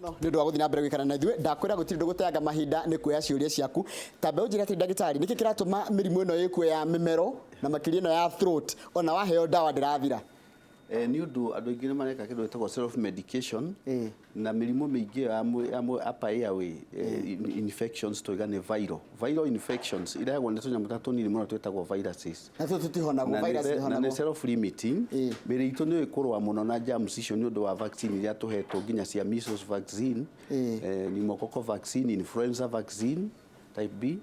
Mũno nĩ ũndũ wa gũthiĩ na mbere gũikara na ithuĩ. Ndakwĩra gũtirĩ ũndũ gũteanga mahinda nĩ kuoya ciũria ciaku. Ta mbeũ njĩre atĩ, ndagĩtarĩ, nĩkĩ kĩratũma mĩrimũ ĩno ĩkuo ya mĩmero na makĩria ĩno ya throat, ona waheo ndawa ndĩrathira? Nĩ ũndũ andũ aingĩ nĩ mareka kĩndũ gĩtagwo self medication na mĩrimũ mĩingĩ ĩyo ya upper airway infections tũiga nĩ viral infections irehagwo nĩ tũnyamũ ta tũnini mũno twĩtagwo viruses. Na tũtũ tũtihonagwo? Na nĩ Virus na nĩ ndĩhonagwo? Self limiting. Mĩrĩ itũ nĩ ĩkũrũa mũno na germs icio nĩ ũndũ wa vaccine iria tũhetwo, nginya cia measles vaccine, pneumococcal vaccine, influenza vaccine type B.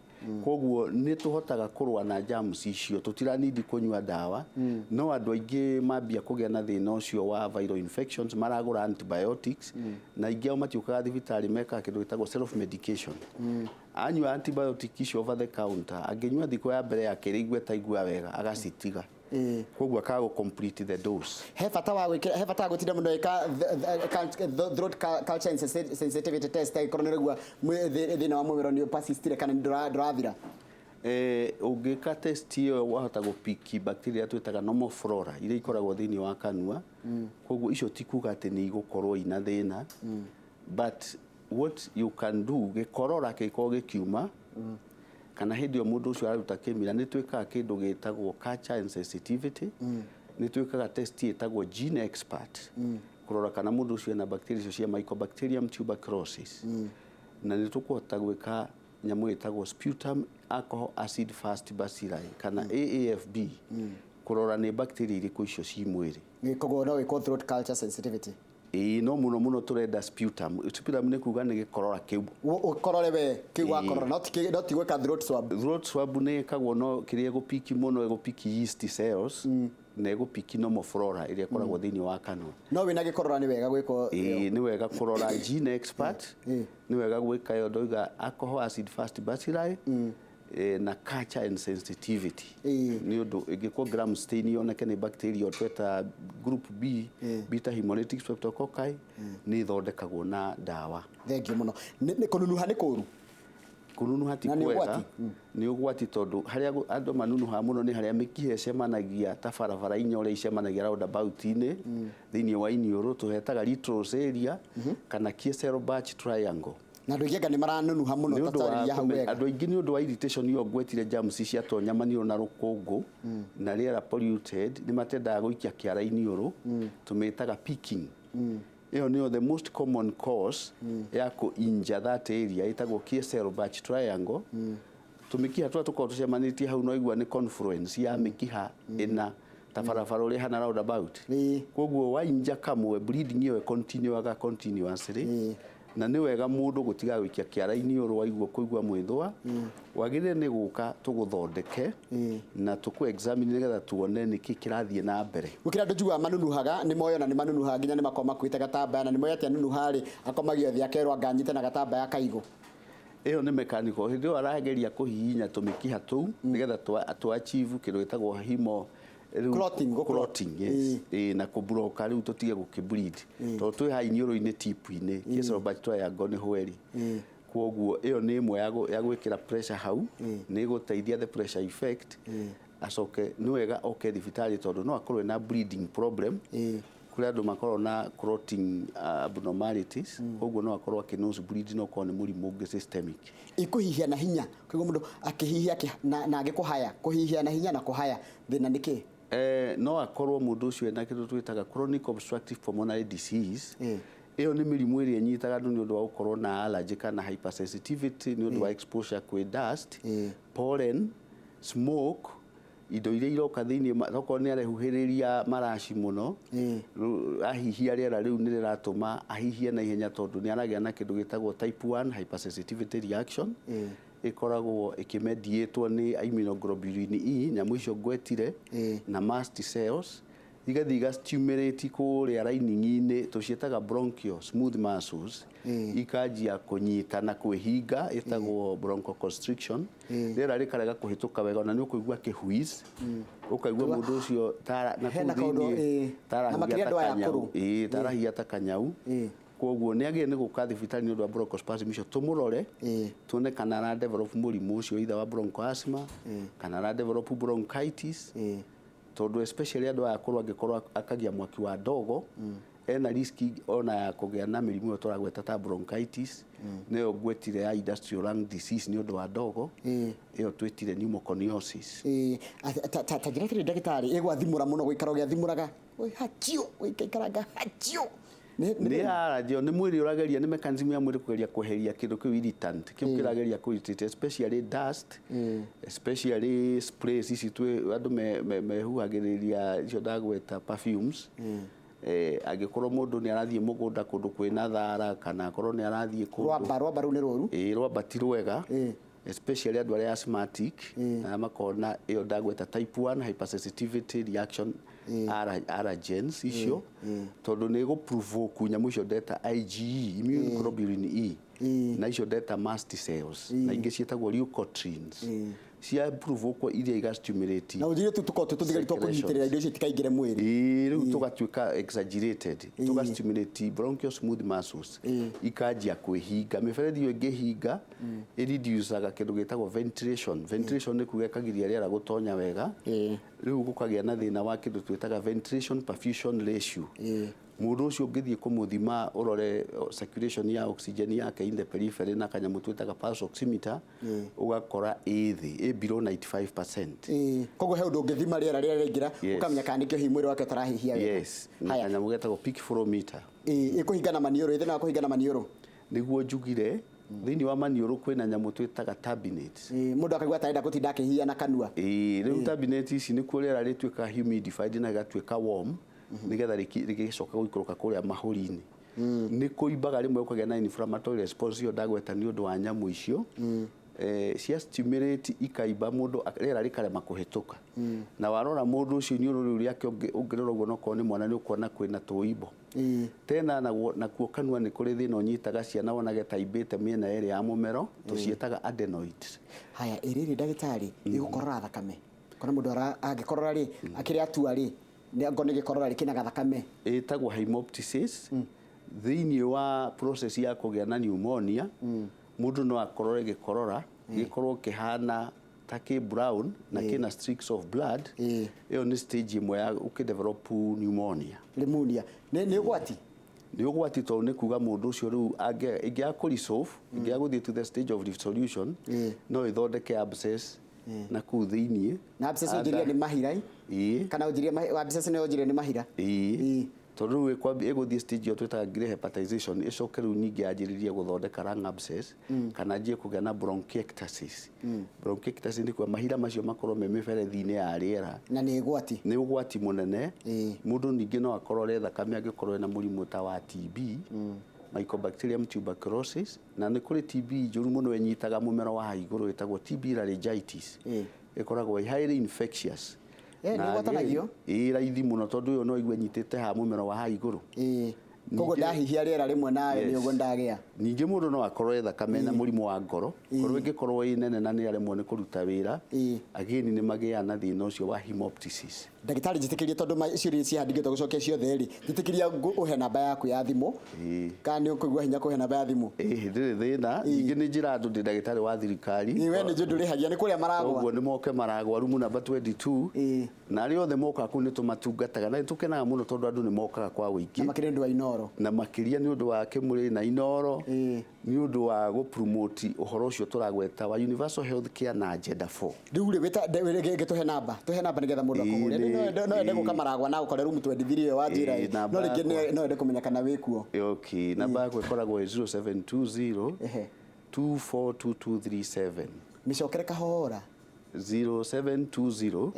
Koguo nĩ tũhotaga kũrũa na germs icio, tũtiranindi kũnyua ndawa. No andũ aingĩ mambia kũgĩa na thĩna ũcio wa viral infections, maragũra antibiotics, na aingĩ ao matiũkaga thibitarĩ, mekaga kĩndũ gĩtagwo self medication. Anyua antibiotic icio over the counter, angĩnyua thikũ ya mbere, ya kerĩ, igue taigua wega, agacitiga. Koguo akaga gũ complete the dose. He bata wa gwĩtinda mũndũ agĩka throat culture and sensitivity test angĩkorwo nĩ ũraigua thĩna wa mũmero nĩ persistire kana nĩ ndũrathira? Ũngĩka test ĩyo, wahota gũpiki bacteria twĩtaga normal flora iria ikoragwo thĩinĩ wa kanua. Koguo icio ti kuga atĩ nĩ igũkorwo ina thĩna, but what you can do, gĩkorora kĩngĩkorwo gĩkiuma kana hĩndĩ ĩyo mũndũ ũcio araruta kĩmira, nĩ twĩkaga kĩndũ gĩtagwo culture and sensitivity, nĩ twĩkaga test ĩtagwo Gene Expert kũrora kana mũndũ ũcio ena bacteria icio cia Mycobacterium tuberculosis, na nĩ tũkũhota gwĩka nyamũ ĩtagwo sputum alcohol acid fast bacilli kana AAFB kũrora nĩ bacteria irĩkũ icio ci mwĩrĩ. Koguo no wĩkwo throat culture sensitivity? Ĩĩ, no mũno mũno tũrenda sputum. Sputum nĩ kuga nĩ gĩkorora kĩu. Ũkorore we kĩu wakorora, no ti gwĩka throat swab? Throat swab nĩ ĩkagwo, no kĩrĩa ĩgũpiki mũno, ĩgũpiki yeast cells na ĩgũpiki normal flora ĩrĩa ĩkoragwo thĩinĩ wa kanua. No wĩna gĩkorora nĩ wega gwĩkwo ĩyo? Ĩĩ, nĩ wega kũrora Gene Expert, nĩ wega gwĩka ĩyo ndoiga, alcohol acid fast bacilli, na culture and sensitivity, nĩ ũndũ ĩngĩkwo gram stain yoneke nĩ bacteria tweta group B, beta hemolytic streptococci, nĩ ĩthondekagwo na ndawa. Thengiũ mũno. Nĩ kũnunuha nĩ kũru? Kũnunuha ti Na nĩ kwega. ũgwati? Nĩ ũgwati, tondũ harĩa andũ manunuhaga mũno nĩ harĩa mĩkiha ĩcemanagia, ta barabara inya ũrĩa icemanagia roundabout-inĩ thĩinĩ wa iniũrũ, tũhetaga Little's area kana Kiesselbach triangle. Na andũ aingĩ anga nĩ maranunuha mũno? Nĩ Ta ũndũ wa tarĩria hau wega. Andũ aingĩ nĩ ũndũ wa irritation ĩyo ngwetire, germs ciatonya maniũrũ na rũkũngũ na rĩera polluted, nĩ matendaga gũikia kĩara iniũrũ, tũmĩtaga picking. Ĩyo nĩyo the most common cause ya kũ injure that area ĩtagwo Kiesselbach triangle. Tũmĩkiha tũrĩa tũkoragwo tũcemanĩtie hau, no igua nĩ confluence ya mĩkiha ĩna, ta barabara ũrĩa ĩhana roundabout. Koguo wainja kamwe, bleeding ĩyo ĩcontinuaga continuously. Na nĩ wega mũndũ gũtiga gũikia kĩara iniũrũ waigua kũigua mwĩthũa. Wagĩrĩire nĩ gũka tũgũthondeke na tũkũ examine nĩgetha tuone nĩkĩ kĩrathiĩ na mbere. Gũkĩra andũ njiguaga manunuhaga, nĩ moĩ ona nĩ manunuhaga, nginya nĩ makoragwo makuĩte gatambaya, na nĩ moĩ atĩ anunuha rĩ, akomagio thĩ akerwo anga anyite na gatambaya kaigũ. Ĩyo nĩ mechanical, hĩndĩ ĩyo arageria kũhihinya tũmĩkiha tũu nĩgetha tũ achieve kĩndũ gĩtagwo hemo rĩu. Clotting, Clotting, yes. Ĩĩ, na kũbloka rĩu tũtige gũkĩbleed, tondũ twĩ ha iniũrũ-inĩ, tip-inĩ, Kiesselbach triangle nĩ hweri. Koguo ĩyo nĩ ĩmwe ya gwĩkĩra pressure hau, nĩ ĩgũteithia the pressure effect. Acoke nĩ wega oke thibitarĩ, tondũ no akorwo ena bleeding problem. Kũrĩ andũ makoragwo na clotting abnormalities, koguo no akorwo akĩ nose bleed, no korwo nĩ mũrimũ ũngĩ systemic. Ikũhihia na hinya, kũigua mũndũ akĩhihia na agĩkũhaya, kũhihia na hinya na kũhaya, thĩna nĩ kĩ? No akorwo mũndũ ũcio ena kĩndũ twĩtaga chronic obstructive pulmonary disease. Ĩyo nĩ mĩrimũ ĩrĩa ĩnyitaga andũ nĩ ũndũ wa gũkorwo na allergy kana hypersensitivity nĩ ũndũ wa exposure kwĩ dust, pollen, smoke, indo iria iroka thĩinĩ okorwo nĩ arehuhĩrĩria maraci mũno. Ahihia rĩera rĩu nĩ rĩratũma ahihie na ihenya, tondũ nĩ aragĩa na kĩndũ gĩtagwo type 1 hypersensitivity reaction. Ĩkoragwo ĩkĩmediatwo nĩ immunoglobulin E, nyamũ icio ngwetire, na mast cells igathiĩ igastimulate kũrĩa lining-inĩ, tũciĩtaga bronchial smooth muscles, ikanjia kũnyita na kwĩhinga, ĩtagwo bronchoconstriction. Rĩera rĩkarega kũhĩtũka wega, ona nĩ ũkũigua kĩwheeze, ũkaigua mũndũ ũcio na kũu Hena kaũndũ, thĩiniĩ Na makĩria tarahia andũ ta aya kanyau. akũrũ. Ĩĩ, tarahia ta kanyau. Koguo nĩ agĩrĩire nĩ gũka thibitarĩ nĩ ũndũ wa bronchospasm icio, tũmũrore, tuone kana ara develop mũrimũ ũcio, either wa bronchoasthma kana ara develop bronchitis, tondũ especially andũ aya akũrũ, angĩkorwo akagia mwaki wa ndogo. Ena risk ona ya kũgĩa na mĩrimũ ĩyo tũragweta ta bronchitis, nĩyo ngwetire ya industrial lung disease nĩ ũndũ wa ndogo ĩyo twĩtire pneumoconiosis. Ĩĩ, ta njĩra atĩrĩ ndagĩtarĩ, ĩgwathimũra mũno gũikara ũgĩathimũraga hachiũ, gũikaranga hachiũ. Nĩ allergy, nĩ mwĩrĩ ũrageria, nĩ mechanism ya mwĩrĩ kũgeria kweheria kĩndũ kĩu irritant kĩu kĩrageria kũ irritate, especially dust, especially sprays ici twĩ andũ mehuhagĩrĩria icio ndagweta, perfumes. Angĩkorwo mũndũ nĩ arathiĩ mũgũnda kũndũ kwĩna thara, kana akorwo nĩ arathiĩ kũndũ Rwamba, rwamba rũu nĩ rũru. Ĩĩ, rwamba ti rwega, especially andũ arĩa asthmatic na makona ĩyo ndagweta type 1 hypersensitivity reaction, allergens icio, tondũ nĩ ĩgũ provoke nyamũ icio ndeta IgE, immune globulin E, na icio ndeta mast cells, na ingĩ ciĩtagwo leukotrienes, cia provoke iria iga stimulate Na ũnjĩre tu tũkorwo twĩ tũthigari twa kũnyitĩrĩra indo icio itikaingĩre mwĩrĩ. Ĩĩ, rĩu tũgatuĩka exaggerated, tũga stimulate bronchial smooth muscles, ikanjia kwĩhinga. Mĩberethi ĩyo ĩngĩhinga, ĩreducaga kĩndũ gĩtagwo ventilation. Ventilation nĩ kuga ĩkagiria rĩera gũtonya wega. Rĩu gũkagĩa na thĩna wa kĩndũ twĩtaga ventilation perfusion ratio. Mũndũ ũcio ũngĩthiĩ kũmũthima ũrore circulation ya oxygen yake in the periphery na kanyamũ twĩtaga pulse oximeter, ũgakora ĩ thĩ, ĩ below 95%. Ĩĩ, koguo he ũndũ ũngĩthima rĩera rĩrĩa rĩraingĩra, ũkamenya kana nĩkĩo hihi mwĩrĩ wake ũtarahihia wega. Yes, na Haya. kanyamũ getagwo peak flow meter. Ĩĩ, ĩkũhingana maniũrũ, ĩthĩna wa kũhingana maniũrũ. Nĩguo njugire, thĩinĩ wa maniũrũ kwĩna nyamũ twĩtaga turbinates. Ĩĩ, mũndũ akaigua ta arenda gũtinda akĩhihia na kanua. Ĩĩ, rĩu turbinates ici nĩkuo rĩera rĩtuĩkaga humidified na rĩgatuĩka warm, nĩgetha rĩgĩcoka gũikũrũka kũrĩa mahũri-inĩ. Nĩ kũimbaga rĩmwe ũkagĩa na inflammatory response ĩyo ndagweta nĩ ũndũ wa nyamũ icio. Cia stimulate ikaimba, mũndũ rĩera rĩkarema kũhĩtũka. Na warora mũndũ ũcio iniũrũ rĩu rĩake, ũngĩrora ũguo nokorwo nĩ mwana, nĩ ũkuona kwĩna tũimbo. Tena nakuo kanua nĩ kũrĩ thĩna ũnyitaga ciana, wonage ta imbĩte mĩena ĩrĩ ya mũmero, tũciĩtaga adenoids. Haya, ĩrĩrĩ ndagĩtarĩ, ĩgũkorora thakame. Kona mũndũ angĩkorora rĩ, akĩrĩa atua rĩ, nĩ angorwo nĩ gĩkorora rĩ, kĩna gathakame. Ĩtagwo hemoptysis. Thĩinĩ wa process ya kũgĩa na pneumonia, mũndũ no akorore gĩkorora gĩkorwo kĩhana ta kĩ brown na kĩna streaks of blood. Ĩyo nĩ stage ĩmwe ya ũkĩdevelop pneumonia. Pneumonia nĩ ũgwati. Nĩ ũgwati, tondũ nĩ kuga mũndũ ũcio rĩu ĩngĩaga kũ resolve, ĩngĩaga gũthiĩ to the stage of resolution, no ĩthondeke abscess na kũu thĩiniĩ. Na abscess ũnjĩrie nĩ mahira? Ĩĩ. Kana ũnjĩrie abscess nĩ ũnjĩrie nĩ mahira? Ĩĩ, tondũ rĩu ĩgũthiĩ stage ĩyo twĩtaga grey hepatization, ĩcoke rĩu ningĩ yanjĩrĩrie gũthondeka lung abscess, kana anjie kũgĩa na bronchiectasis. Bronchiectasis nĩ kuga mahira macio makorwo me mĩberethi-inĩ ya rĩera. Na nĩ ũgwati. Nĩ ũgwati mũnene. Mũndũ ningĩ no akorore thakame angĩkorwo ena mũrimũ ta wa TB, Mycobacterium tuberculosis, na nĩ kũrĩ TB njũru mũno ĩnyitaga mũmero wa igũrũ ĩtagwo TB laryngitis. Ĩkoragwo ĩ highly infectious. Nĩ ĩgwatanagio? Ĩĩ, raithi mũno, tondũ ĩyo no igue nyitĩte haha mũmero wa haha igũrũ. Koguo ndahihia rĩera rĩmwe nawe nĩ ũguo ndagĩa. Ningĩ mũndũ no akorwo thakame na mũrimũ wa ngoro. Ngoro ĩngĩkorwo ĩ nene na nĩ aremwo nĩ kũruta wĩra, again nĩ magĩaga na thĩna ũcio wa hemoptysis. Ndagĩtarĩ, njĩtĩkĩrie, tondũ ciũria ciaha ndingĩhota gũcokia ciothe rĩ, njĩtĩkĩria ũhe namba yaku ya thimũ. Kana nĩ ũkũigua hinya kũhe namba ya thimũ? Ĩĩ, ndĩrĩ thĩna. Ningĩ nĩ njĩra andũ ndĩ ndagĩtarĩ wa thirikari. Ĩĩ, we nĩ njũĩ ndũrĩhagia, nĩ kũrĩa maragwa. Koguo nĩ moke maragwa, room number 22. Na arĩa othe mokaga kũu nĩ tũmatungataga, na nĩ tũkenaga mũno tondũ andũ nĩ mokaga kwa ũingĩ. Na makĩria nĩ ũndũ wa Inooro. Na makĩria nĩ ũndũ wa Kĩmũrĩ na Inooro, nĩ ũndũ wa gũ-promote ũhoro ũcio tũragweta wa universal health care na agenda 4. Rĩu rĩ, gĩtũhe namba, tũhe namba nĩgetha mũndũ akũhũre. No ende gũka maragwa na gũkore room 23 ĩyo wanjĩra ĩ. No rĩngĩ no ende kũmenya kana wĩ kuo. Okay, namba yakwa ĩkoragwo ĩ 0720 242237. Mĩcokere kahora. 0720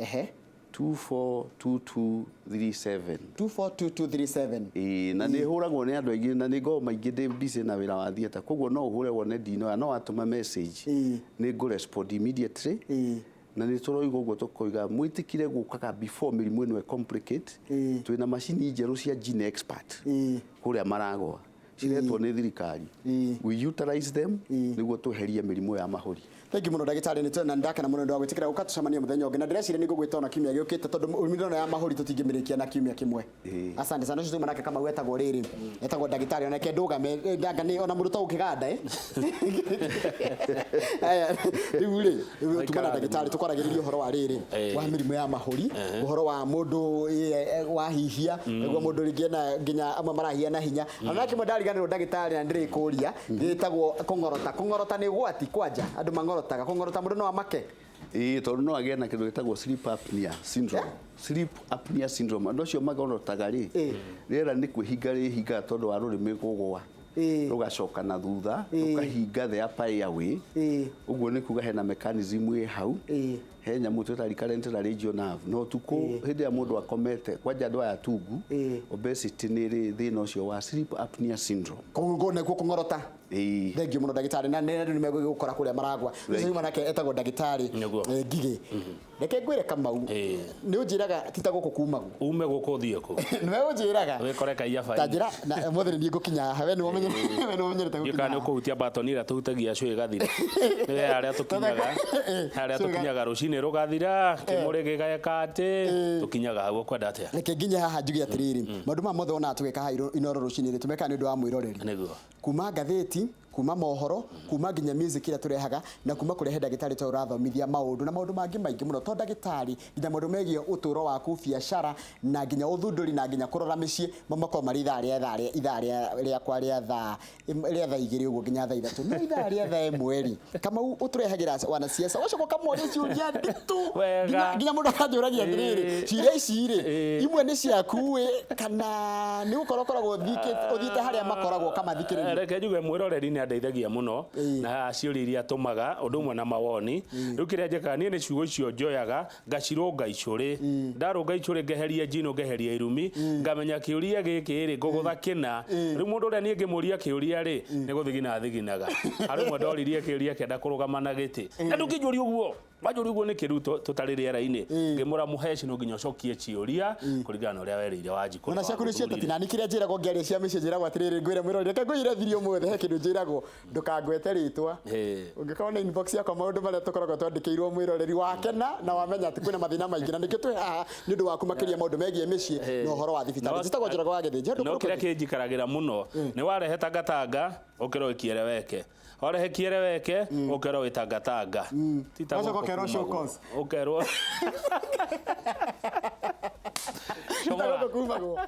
242237. 242237. Ĩĩ, na nĩ hũragwo nĩ andũ aingĩ, na nĩ ngoragwo maingĩ ndĩ busy na wĩra wa theatre, koguo no ũhũre wone ndinoya, no watũma message nĩ ngũ respond immediately. Na nĩ tũroiga ũguo, tũkoiga mwĩtĩkire gũkaga before mĩrimũ ĩno ĩ complicate. Twĩna macini njerũ cia Gene Expert kũrĩa maragwa, ciretwo nĩ thirikari. We utilize them nĩguo tweherie mĩrimũ ya mahũri. Thank you muno ndagĩtarĩ, nĩ na ndakena mũno nĩ wa gwĩtĩkĩra gũka tũcemanie mũthenya ũngĩ, na ndĩreciria nĩ ngũgwĩta ona kiumia gĩũkĩte, tondũ mĩrimũ ĩno ya mahũri tũtingĩmĩrĩkia na kiumia kĩmwe. Asante sana. Ũcio tuma nake Kamau etagwo rĩrĩ, etagwo ndagĩtarĩ, onake ndũgame ndanga nĩ ona mũndũ ta ũkĩganda Aya, rĩu rĩ tuma na ndagĩtarĩ tũkwaragĩrĩria ũhoro wa rĩrĩ wa mĩrimũ ya mahũri, ũhoro wa mũndũ wahihia nĩguo mũndũ rĩngĩ ena nginya amwe marahihia na hinya. Ona kĩmwe ndariganĩrwo ndagĩtarĩ na ndĩrĩkũria, gĩtagwo kũng'orota. Kũng'orota nĩ ũgwati kwanja andũ mang'orotaga kũng'orota mũndũ no amake. Ĩĩ, tondũ no agĩe na kĩndũ gĩtagwo sleep apnea syndrome. Sleep apnea syndrome, andũ acio magorotaga rĩ, rĩera nĩ kwĩhinga rĩhingaga tondũ wa rũrĩmĩ kũgũa, rũgacoka na thutha, rũkahinga the upper airway. Ũguo nĩ kuga hena mechanism ĩ hau, he nyamũ twĩta recurrent laryngeal nerve, na ũtukũ hĩndĩ ĩrĩa mũndũ akomete, kwanja andũ aya tungu, obesity nĩ ĩrĩ thĩna ũcio wa sleep apnea syndrome. Koguo nĩkuo kũng'orota. Ĩĩ. Thank you mũno ndagĩtarĩ, na nĩ andũ nĩ megũgĩkora kũrĩa maragwa. Ũcio yuma nake etagwo ndagĩtarĩ Ngigĩ. Reke ngwĩre Kamau, nĩ ũnjĩraga ti ta gũkũ kumagwo. Ume gũkũ ũthiĩ kũ? Nĩwe ũnjĩraga. Wĩkore kaiya. Ta njĩra na ũmũthĩ nĩ niĩ ngũkinya haha, we nĩwe ũmenyerete Ndiũ gũkinya kana nĩ haha. ũkũhutia batoni ĩrĩa tũhutagia cũĩ ĩgathira. Nĩ harĩa tũkinyaga. Harĩa tũkinyaga rũcinĩ rũgathira, kĩmũrĩ gĩgeka atĩ, tũkinyaga hau ũkwenda atĩa? Reke nginye haha njuge atĩrĩrĩ, maũndũ maya mothe wonaga tũgĩka haha Inooro rũcinĩ rĩ, tũmekaga nĩ ũndũ wa mwĩroreri. Nĩguo. Kuma ngathĩti, kuma mohoro, kuma nginya music ĩrĩa tũrehaga, na kuma kũrehe ndagĩtarĩ ta ũrathomithia maũndũ na maũndũ mangĩ maingĩ mũno, to ndagĩtarĩ, nginya maũndũ megiĩ ũtũũro waku, biacara, na nginya ũthundũri, na nginya kũrora mĩciĩ, mo makoragwo marĩ ithaa rĩa thaa rĩa ithaa rĩa rĩakwa rĩa thaa rĩa 2:00 ũguo nginya 3:00. No ithaa rĩa 1:00 rĩ, Kamau ũtũrehagĩra wanasiasa, ũgacoka ũkamoria ciũria nditũ. Wega. Nginya mũndũ akanjũragia atĩrĩrĩ, ciũria ici rĩ, imwe nĩ ciaku ĩ, kana nĩ gũkorwo ũkoragwo ũthiĩte harĩa makoragwo ũkamathikĩrĩria? Reke njuge mwĩroreri nĩ andeithagia mũno na ciũria iria atũmaga, ũndũ ũmwe na mawoni. Rĩu kĩrĩa njĩkaga niĩ nĩ ciugo icio njoyaga ngacirũnga icũrĩ, ndarũnga icũrĩ ngeheria njino, ngeheria irumi, ngamenya kĩũria gĩkĩ rĩ ngũgũtha kĩna. Rĩu mũndũ ũrĩa niĩ ngĩmũria kĩũria rĩ, nĩ gũthigina thiginaga. Harĩ ũmwe ndoririe kĩũria kĩenda kũrũgama na gĩtĩ, na ndũkĩnjũria ũguo, wanjũria ũguo nĩkĩ rĩu tũtarĩ rĩera-inĩ? Ngĩmũra mũheci, no nginya ũcokie ciũria kũringana na ũrĩa werĩire Wanjikũ. Ona ciaku nĩ cioteti, na nĩ kĩrĩa njĩragwo ngĩaria cia mĩciĩ, njĩragwo atĩrĩrĩ, ngwĩre mwĩroreri, reke ngũire thiri ũmũthĩ, he kĩndũ njĩragwo, ndũkangwete rĩtwa. Ũngĩkorwo na inbox yakwa, maũndũ marĩa tũkoragwo twandĩkĩirwo mwĩroreri wakena na wamenya atĩ kwĩna mathĩna maingĩ, na nĩkĩo twĩ haha nĩ ũndũ waku, makĩria maũndũ megiĩ mĩciĩ na ũhoro wa thibitarĩ. Njĩtagwo Njoroge wa Gĩthĩnji. No kĩrĩa kĩnjikaragĩra mũno nĩ warehe tangatanga ũkerwo ĩkiereweke, warehe kiereweke ũkerwo ĩtangatanga. Ti ta Ũgacoka gũkũ ũkerwo show kumagwo. cause. Ũkerwo Ti ta gũkũ kumagwo.